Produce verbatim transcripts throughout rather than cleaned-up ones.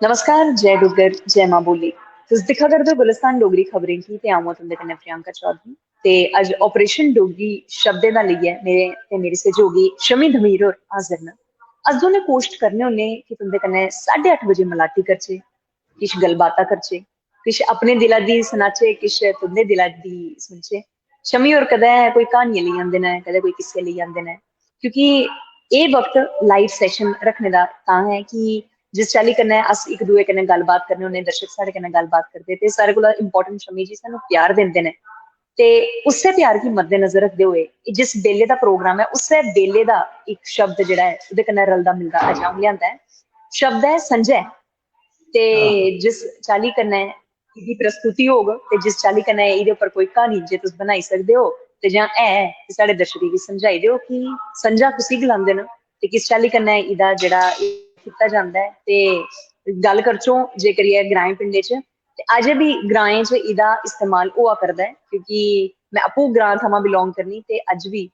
नमस्कार, जय डुग्गर, जय मां बोली। तुस दिक्खा करदे ओ गुलिस्तान डोगरी खबरें गी ते अ'ऊं आं तुं'दे कन्नै प्रियंका चौधरी। ते अज्ज Operation डोगरी शब्दें दा लेइयै मेरे ते मेरी सैहयोगी शमी धमीर होर हाजर न। अस दोनें कोशट करने होन्ने कि तुं'दे कन्नै साढ़े अट्ठ बजे मलाटी करचै, किश गल्लबातां करचै, किश अपने दिला दी सनाचै, किश तुं'दे दिला दी सुनचै। शमी होर कदें कोई क्हानियां लेई आंदे न, कदें कोई किस्से लेई आंदे न, क्योंकि एह् वक्त live session रक्खने दा तां ऐ कि जिस चाल्ली कन्नै अस इक दूए कन्नै गल्लबात करने होन्ने, दर्शक साढ़े कन्नै गल्लबात करदे, ते सारे कोला important शमी जी सानू प्यार दिंदे न, ते उस्सै प्यार गी मद्देनजर रखदे होए एह् जिस बेल्ले दा प्रोग्राम ऐ, उस्सै बेल्ले दा इक शब्द जेह्ड़ा ऐ, ओह्दे कन्नै रलदा मिलदा अजाम लेआंदा ऐ। शब्द ऐ संजय। ते जिस चाल्ली कन्नै एह्दी प्रस्तुति होग ते जिस चाल्ली कन्नै एह्दे उप्पर कोई क्हानी जे तुस बनाई सकदे ओ ते जां है ते साढ़े दर्शकें गी समझाई देओ कि संजा कुसी गलांदे न ते किस चाल्ली कन्नै एह्दा जेह्ड़ा एह् कीता जंदा ऐ। ते गल्ल करचो जे करियै ग्राएं पिंडें च, ते अजें बी ग्राएं च एह्दा इस्तेमाल होआ करदा ऐ, क्योंकि में आपूं ग्रां थमां बिलोंग करनी ते अज्ज बी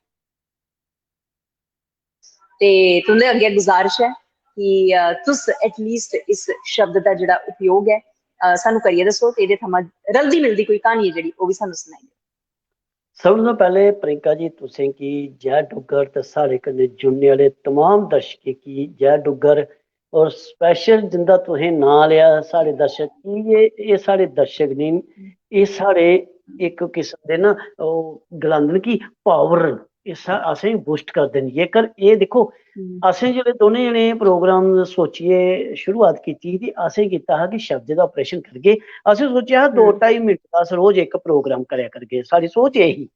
ते तुं'दे अग्गें गुजारिश ऐ कि अ, तुस एटलीस्ट इस शब्द दा जेह्ड़ा उपयोग ऐ, अ, सानू करियै दस्सो ते एह्दे थमां रलदी मिलदी कोई क्हानी ऐ जेह्ड़ी, ओह् बी सानू सनाई देओ। सब तों पैह्ले प्रियंका जी, तुसें गी जय डुग्गर ते साढ़े कन्नै जुड़ने आह्ले तमाम दर्शकें गी जय डुग्गर। और स्पैशल जिंदा तुसें नांऽ लेआ, साढ़े दर्शक, एह् एह् साढ़े दर्शक नेईं, एह् साढ़े इक किस्म दे ना, ओह् गलांदे न कि पावर न, एह् सा- असेंगी बूस्ट करदे न। जेकर एह् दिक्खो, असें जेल्लै दोनें जने प्रोग्राम सोचियै शुरुआत कीती ही, ते असें कीता हा कि शब्द दा ऑपरेशन करगे। असें सोचेआ हा दो ढाई मिनट दा अस रोज इक प्रोग्राम करै करगे, साढ़ी सोच एह् ही।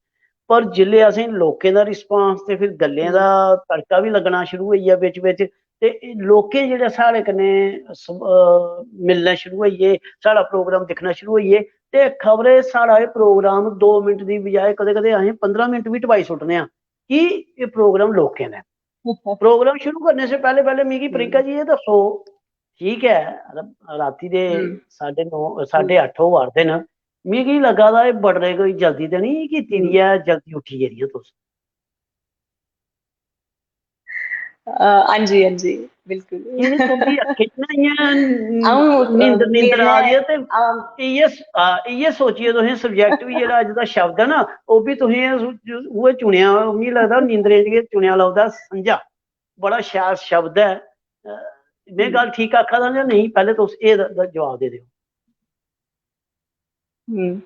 पर जिसलै असें लोकें दा रिस्पांस ते फिर गल्लें दा तड़का बी लग्गना शुरू होई गेआ बिच बिच, ते लोकें जेह्ड़ा साढ़े कन्नै स- अ, मिलना शुरू होई गे, साढ़ा प्रोग्राम दिक्खना शुरू होई गे, ते खबरै साढ़ा एह् प्रोग्राम दो मिनट दी बजाए कदें कदें असें पंदरां मिनट बी टपाई सुट्टने आं कि एह् प्रोग्राम लोकें दा ऐ। प्रोग्राम शुरू करने से पैह्ले पैह्ले मिगी प्रियंका जी एह् दस्सो, ठीक ऐ, राती दे साढ़े नौ, साढ़े अट्ठ होआ दे न, मिगी लग्गा दा एह् बडलै कोई जल्दी ते निं कीती दी ऐ, जल्दी उट्ठी गेदियां तुस? अ, हां जी, हां जी, बिल्कुल। इ'यां तुं'दी अक्खीं च ना इ'यां अ'ऊं, अ, नींदर, नींदर आ दी ऐ ते हां। इ'यै स-, आ, इ'यै सोचियै तुसें सब्जैक्ट बी जेह्ड़ा अज्ज दा शब्द ऐ ना, ओह् बी तुसें उ'ऐ चुनेआ, मिगी लगदा नींदरें च गै चुनेआ लभदा, संजा। बड़ा शैल शब्द ऐ। अ, में गल्ल ठीक आखा दा जां नेईं, पैह्लें तुस एह् द-, द-, जवाब दे देओ। हम्म।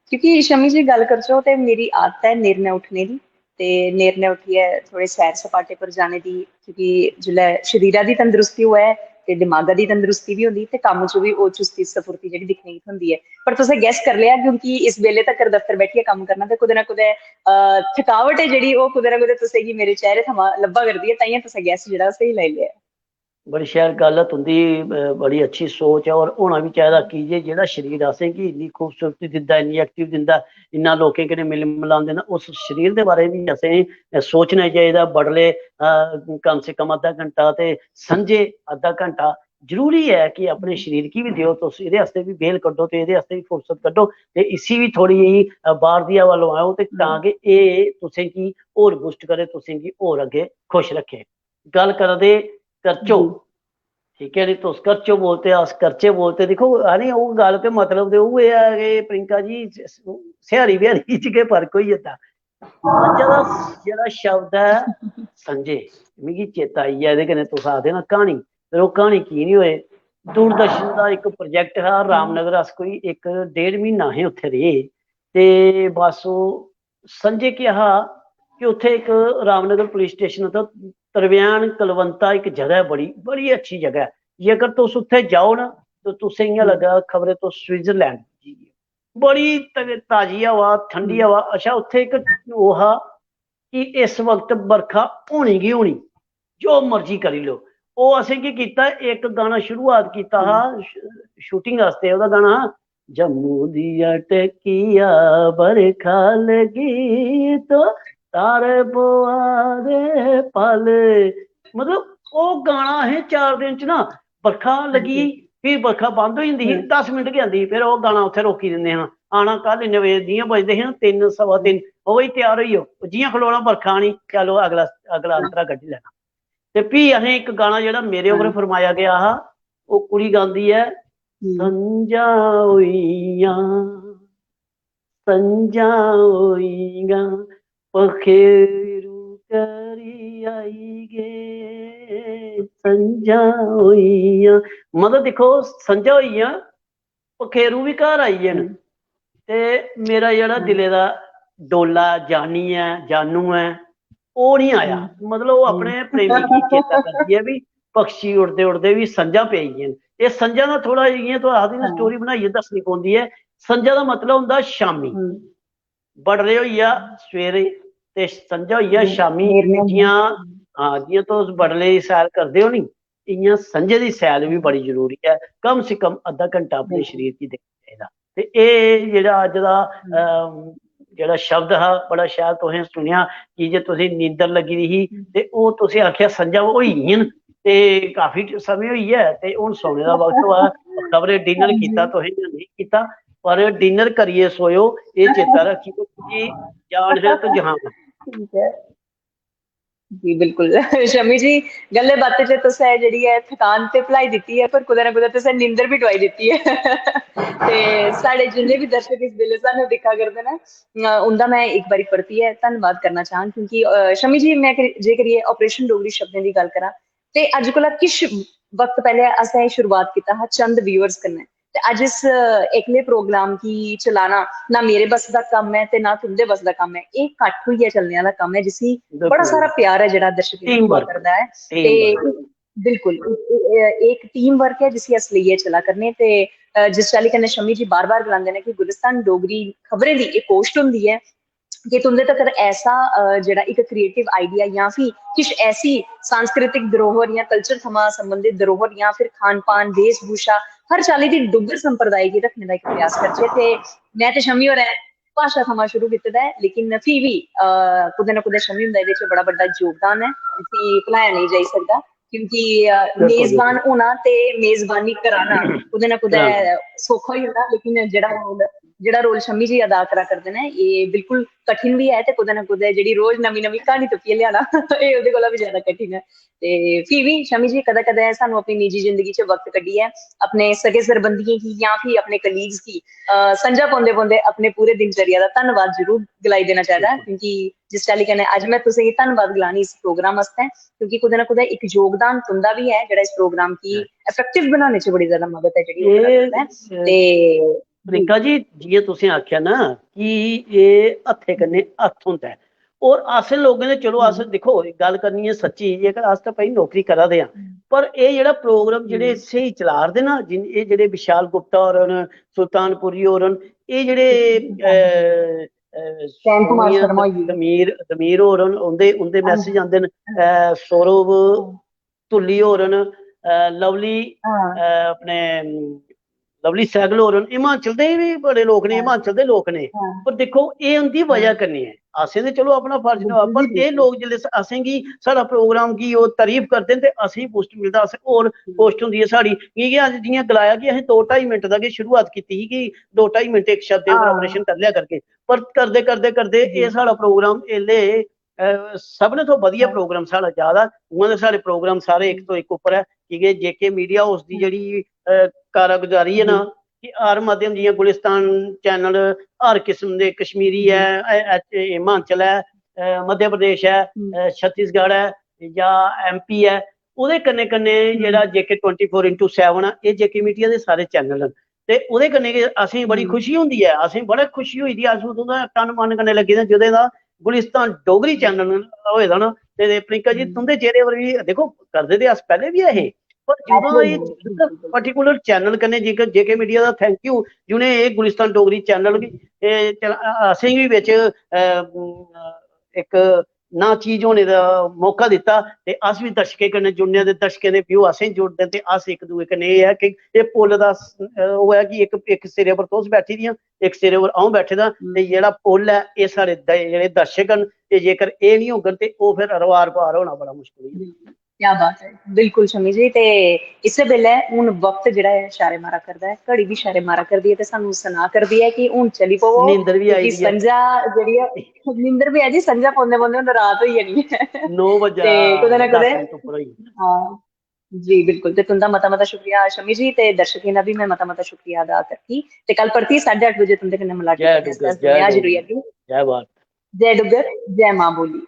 क्योंकि शमी जी, गल्ल करचै ते मेरी आदत ऐ नेरनै उट्ठने दी, ते नेरनै उट्ठियै थोह्ड़े सैर सपाटे पर जाने दी, क्योंकि जिसलै शरीरा दी तंदरुस्ती होऐ ते दमागा दी तंदरुस्ती बी होंदी ते कम्म च बी ओह् चुस्ती सफुर्ती जेह्ड़ी दिक्खने गी थ्होंदी ऐ। पर तुसें गैस करी लेआ, क्योंकि इस बेल्ले तक्कर दफ्तर बैठियै कम्म करना ते कुतै ना कुतै, अ, थकावट ऐ जेह्ड़ी, ओह् कुतै ना कुतै तुसेंगी मेरे चेहरे थमां लब्भा करदी ऐ, ताइयें तुसें गैस जेह्ड़ा ओह् स्हेई लाई लेआ। बड़ी शैल गल्ल ऐ तुं'दी, अ, बड़ी अच्छी सोच ऐ, और होना बी चाहिदा, की जे जेह्ड़ा शरीर असेंगी इन्नी खूबसूरती दिंदा, इन्नी एक्टिव दिंदा, इन्ना लोकें कन्नै मिलन मिलान दिंदा, उस शरीर दे बारे बी असें, अ, सोचना चाहिदा। बडलै, अ, कम से कम अद्धा घंटा ते संझे अद्धा घंटा जरूरी ऐ कि अपने शरीर गी बी देओ तुस, एह्दे आस्तै बी बेह्ल कड्ढो ते एह्दे आस्तै बी फुर्सत कड्ढो ते इसी बी थोह्ड़ी जेही, अ, बाह्र दी हवा लोआओ ते तां जे एह् तुसेंगी होर बूस्ट करे, तुसेंगी होर अग्गें खुश रक्खे। गल्ल करा दे करचो, ठीक ऐ नी, तुस करचो बोलते, अस करचे बोलते। दिक्खो, अरे, ओह् गल्ल ते मतलब ते उ'ऐ ऐ कि प्रियंका जी, स्यारी ब्यारी च गै फर्क होई जंदा। अज्जा दा जेह्ड़ा शब्द ऐ संजे, मिगी चेता आई गेआ, एह्दे कन्नै तुस आखदे ना क्हानी, फिर ओह् क्हानी की निं होए? दूरदर्शन दा इक प्रोजेक्ट हा रामनगर, अस कोई इक डेढ़ म्हीना असें उत्थै रेह्, ते बस ओह् संजे केह् हा कि उत्थै इक रामनगर पुलिस स्टेशन, उत्थै तरवैन कलवंता इक जगह ऐ, बड़ी, बड़ी अच्छी जगह ऐ। जेकर तुस उत्थै जाओ ना, ते तुसें इ'यां लग्गा खबरै तुस स्विट्जरलैंड पुज्जी गे। बड़ी त-, ताजी हवा, ठंडी हवा। अच्छा, उत्थै इक ओह् हा कि इस वक्त बरखा होनी गै होनी, जो मर्जी करी लो। ओह् असें केह् कीता, इक गाना शुरुआत कीता हा श-, शूटिंग आस्तै, ओह्दा गाना हा, "जम्मू दिया ढक्किया बरखा लगी तो तारे पोआ दे पल।" मतलब, ओह् गाना असें चार दिन च ना, बरखा लगी, फ्ही बरखा बंद होई जंदी ही, दस मिंट गै आंदी ही, फिर ओह् गाना उत्थै रोकी दिंदे हे। आना कल इन्ने बजे, जि'यां बजदे हे ना तिन्न, सवा तिन्न, ओह् बी त्यार होई जाओ। जि'यां खलोना, बरखा आनी, चलो अगला, अगला अंतरा कड्ढी लैना। ते फ्ही असें इक गाना जेह्ड़ा मेरे उप्पर फरमाया गेआ हा, ओह् कुड़ी गांदी ऐ, हम्म। संझा होइयां, संझा होइयां, पखेरू करी आई गे, संझा होइयां। मतलब दिक्खो, संझा होइयां, पखेरू बी घर आई गे न। हम्म। ते मेरा जेह्ड़ा हम्म। दिलै दा डोला जानी ऐ, जानू ऐ, ओह् निं आया। हम्म। मतलब ओह् अपने प्रेमी गी चेता करदी ऐ भी पक्षी उड़दे उड़दे भी संझा पेई गेई ऐ। एह् संझा दा थोह्ड़ा इ'यां तुस आखदे ना, हां। स्टोरी बनाइयै दस्सनी पौंदी ऐ। संझा दा मतलब होंदा शामी। हम्म। बडलै होई गेआ सवेरे ते संझा होई गेआ हम्म। शामी। मेरे में जियां, हां, जियां तुस बडलै दी सैर करदे हो नी, इ'यां संझे दी सैर बी बड़ी जरूरी ऐ। कम से कम अद्धा घंटा अपने बिल्कुल। शरीर गी देना चाहिदा। ते एह् जेह्ड़ा अज्ज दा, हम्म। अम, जेह्ड़ा शब्द हा, बड़ा शैल तुसें सुनेआ, की जे तुसें नींदर लग्गी दी ही हम्म। ते ओह् तुसें आखेआ संझा होई गेई न, ते काफी समें होई गेआ ते हून सोने दा वक्त होआ। खबरै डिनर हां जी। कीता तुसें जां नेईं कीता, पर डिनर करियै सोयो, एह् चेता रक्खियो कि जान है तो जहान है। ठीक ऐ जी, बिल्कुल। शमी जी, गल्लें बातें च तुसें जेह्ड़ी ऐ थकान ते भुलाई दित्ती ऐ, पर कुतै ना कुतै तुसें नींदर बी डुआई दित्ती ऐ। ते साढ़े जिन्ने बी दर्शक इस बेल्लै सानूं दिक्खा करदे न, अ, उं'दा में इक बारी परतियै धन्नवाद करना चाह्ङ, क्योंकि, अ, शमी जी, में कर-, जे करियै ऑपरेशन डोगरी शब्दें दी गल्ल करां, ते अज्ज कोला किश वक्त पैह्लें असें शुरुआत कीता हा चंद व्यूअर्स कन्नै, ते अज्ज इस इकले प्रोग्राम गी चलाना ना मेरे बस दा कम्म ऐ ते ना तुं'दे बस दा कम्म ऐ। एह् कट्ठ होइयै चलने आह्ला कम्म ऐ, जिसी बड़ा बिल्कुल। सारा प्यार ऐ जेह्ड़ा दर्शकें गी Team थ्होआ work, करदा ऐ। team ते work। बिल्कुल, इक, इक, इक टीम वर्क ऐ जिसी अस लेइयै चला करने। ते, अ, जिस चाल्ली कन्नै शमी जी बार-बार गलांदे न कि गुलिस्तान डोगरी खबरें दी इक कोश्ट होंदी ऐ, कि तुं'दे तगर ऐसा, अ, जेह्ड़ा इक क्रिएटिव आइडिया जां फ्ही किश ऐसी सांस्कृतिक धरोहर जां कल्चर थमां संबंधित धरोहर जां फिर खान-पान, वेशभूशा, हर चाल्ली दी डुग्गर संप्रदाय गी रक्खने दा इक प्रयास करचै। ते में ते शमी होरें भाशा थमां शुरू कीते दा ऐ, लेकिन फ्ही बी, अ, कुतै ना कुतै शमी हुंदा एह्दे च बड़ा बड्डा योगदान ऐ, जिसी भुलाया नेईं जाई सकदा, क्योंकि, अ, बिल्कुल, मेजबान बिल्कुल। होना ते मेजबानी कराना कुतै ना कुतै कराना। सौखा होई जंदा, लेकिन जेह्ड़ा रोल, जेह्ड़ा रोल शमी जी अदा करा करदे न, एह् बिल्कुल कठिन बी ऐ ते कुतै ना कुतै जेह्ड़ी रोज नमीं-नमीं क्हानी तुप्पियै लेआना, एह् ओह्दे कोला बी ज्यादा कठिन ऐ। ते फ्ही बी शमी जी कदें-कदें सानूं अपनी निजी जिंदगी च वक्त कड्ढियै अपने सगे सरबंधियें गी जां फ्ही अपने कलीग्स गी, अ, संझा पौंदे-पौंदे अपने पूरे दिनचर्या दा धन्नवाद जरूर गलाई देना चाहिदा, बिल्कुल। क्योंकि जिस चाल्ली कन्नै अज्ज में तुसेंगी धन्नवाद गलानी इस प्रोग्राम आस्तै, क्योंकि कुतै ना कुतै इक योगदान तुं'दा बी ऐ जेह्ड़ा इस प्रोग्राम गी Yes। इफेक्टिव बनाने च बड़ी ज्यादा मदद ऐ जेह्ड़ी ओह् करा एह्, करदा ऐ। अ, ते प्रियंका जी, जियां तुसें आखेआ ना कि एह् हत्थै कन्नै हत्थ होंदा ऐ, और अस लोकें दे, चलो, अस हम्म। दिक्खो, इक गल्ल करनी ऐ सच्ची, जेकर अस ते भाई नौकरी करा दे आं, पर एह् जेह्ड़ा प्रोग्राम जेह्ड़े हम्म। स्हेई चला 'रदे ना, जिन-, एह् जेह्ड़े विशाल गुप्ता होर न, सुल्तानपुरी होर न, एह् जेह्ड़े, अ, अ, श्याम कुमार सोनिया, शर्मा होई गे। दमीर, दमीर होर न, उं'दे, उं'दे हां। मैसेज आंदे न, अ, सौरभ हां। धुल्ली होर न, अ, लवली, हां। अ, अपने, अम, लवली सैगल होर न, हिमाचल दे बी बड़े लोक ने, हां। हिमाचल दे लोक ने। हां। पर दिक्खो, एह् उं'दी बजह हां। कन्नै ऐ। असें ते चलो अपना फर्ज नभाऽ, पर बिल्कुल जी, एह् बिल्कुल। लोक जिसलै स-, असेंगी, साढ़ा प्रोग्राम गी ओह् तारीफ करदे न ते असेंगी boost मिलदा, असें होर हम्म। कोशट होंदी ऐ साढ़ी। की के अज्ज जि'यां गलाया कि असें दो ढाई मिंट दा गै शुरुआत कीती ही कि दो ढाई मिंट इक शब्द दे उप्पर हां। ऑपरेशन करी लेआ करगे, पर करदे, करदे, करदे जी। एह् साढ़ा प्रोग्राम एल्ले, अ, सभनें थमां बधिया हां। प्रोग्राम साढ़ा जा दा। उ'आं ते साढ़े प्रोग्राम सारे इक हम्म। तो इक उप्पर ऐ, की के जे के मीडिया हाउस दी हम्म। जेह्ड़ी, अ, कारगुजारी ऐ ना, जी। कि हर माध्यम, जि'यां गुलिस्तान चैनल, हर किस्म दे, कश्मीरी ऐ, हम्म। अ, अ, हिमाचल ऐ, अ, मध्य प्रदेश ऐ, हम्म। अ, छत्तीसगढ़ ऐ, जां एमपी ऐ, ओह्दे कन्नै कन्नै हम्म। जेह्ड़ा जे के twenty four into seven ऐ, एह् जे के मीडिया दे सारे चैनल न। ते ओह्दे कन्नै गै असेंगी बड़ी हम्म। खुशी होंदी ऐ, असेंगी बड़ा खुशी होई दी, अस उदूं दा तन मन कन्नै लग्गे दे आं, जदूं दा गुलिस्तान डोगरी चैनल होए दा ना। ते प्रियंका जी, हम्म। तुं'दे चेहरे पर बी, दिक्खो, करदे ते अस पैह्ले बी ऐ हे, पर जदूं दा एह् बिल्कुल, बिल्कुल। पर्टिकुलर चैनल कन्नै जेकर जे के मीडिया दा thank you, जि'नें एह् गुलिस्तान डोगरी चैनल गी, एह् चैनल, अ-, असेंगी बी बिच, अ, इक ना चीज होने दा मौका दित्ता ते अस बी दर्शकें कन्नै जुड़ने आं ते दर्शकें दे view असेंगी जुड़दे न ते अस इक दूए कन्नै एह् ऐ कि एह् पुल दा स-, ओह् ऐ कि इक, इक सिरे पर तुस बैठी दियां, इक सिरे पर अ'ऊं बैठे दा, ते जेह्ड़ा पुल ऐ, एह् साढ़े द-, जेह्ड़े दर्शक न, ते जेकर एह् निं होङन ते ओह् फिर रोआर पार होना बड़ा मुश्कल होई जंदा। क्या बात है, बिल्कुल शमी जी। ते इस्सै बेल्लै हून वक्त जेह्ड़ा ऐ, इशारे मारा करदा ऐ, घड़ी बी इशारे मारा करदी ऐ ते सानूं सना करदी ऐ कि हून चली पवो, नींदर बी आई क्योंकि दी ऐ। संझा जेह्ड़ी ऐ, नींदर बी आई दी, संझा पौंदे पौंदे हून रात होई जानी ऐ। नौ बजे ते कुतै ना दस कुतै, मिंट उप्पर होई। हां, जी बिल्कुल, ते तुंदा मता मता शुक्रिया शमी जी, ते दर्शकें दा भी मैं मता मता शुक्रिया अदा करगी। ते कल परतियै साढ़े अट्ठ बजे तुंदे कन्नै मुलाकात जय करने आस्तै डुग्गर, अस तुंदे जय हाजिर होई डोगरी, जागे। जय भारत। जय डुग्गर, जय मां बोली।